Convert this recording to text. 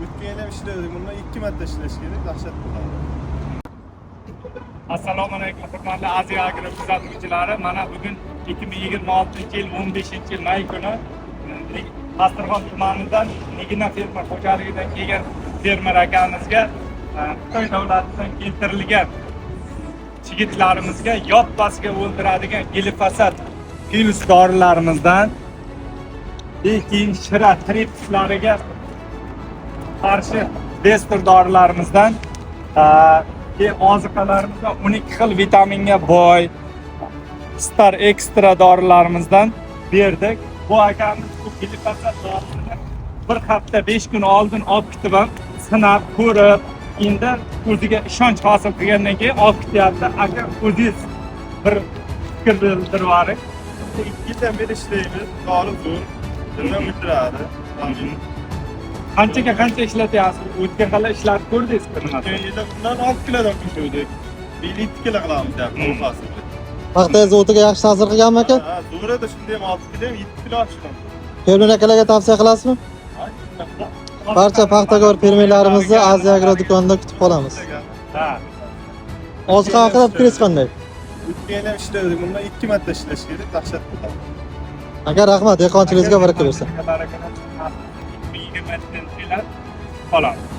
O'tgan yil ham ishladik. Bundan 2 marta ishlash kerak, dahshat bo'ladi. Assalomu alaykum, hurmatli Aziya Agro kuzatuvchilari. Mana bugun 2026-yil 15 may kuni Pastdarg'om tumanidan Nigina fermer xo'jaligidan kelgan fermer akamizga Xitoy davlatidan keltirilgan chigitlarimizga yoppasiga o'ldiradigan glifosat plus dorilarimizdan, keyin shira tripslariga qarshi Destur dorilarimizdan, keyin oziqalarimizdan, 12 xil vitaminga boy Star Extra dorilarimizdan berdik. Bu akamiz bu glifosat dorisini bir hafta, 5 kun oldin olib ketib ham sinab ko'rib, endi o'ziga ishonch hosil qilgandan keyin olib ketyapti. Aka, o'zingiz bir fikr bildirib yuboring. 2 yildan beri ishlaymiz. Dori zo'r. Nima o'tiradi. Qanchaga qancha ishlatyapsiz? O'tgan xil ishlatib ko'rdingizmi O'tgan nimasi? yilda bundan 6 kilodan qo'shuvdik. Bu yil 7 kilo qilamiz deyapti bu. Paxta o'tiga yaxshi ta'sir qilganmi, aka? Ha, zo'r edi. Shunda ham 6 kilo ham 7 kilo oshgan. Fermer akalarga tavsiya qilasizmi? Barcha paxtakor fermerlarimizni Aziya Agro do'konida kutib qolamiz. Ha. Oziqa haqida fikringiz qanday? O'tgan yil ham ishladik. Bundan 2 marta ishlash kerak, dahshat bo'ladi. Aka, rahmat, dehqonchiligingizga baraka bersin. Baraka bersin. 2020 yillar qolamiz.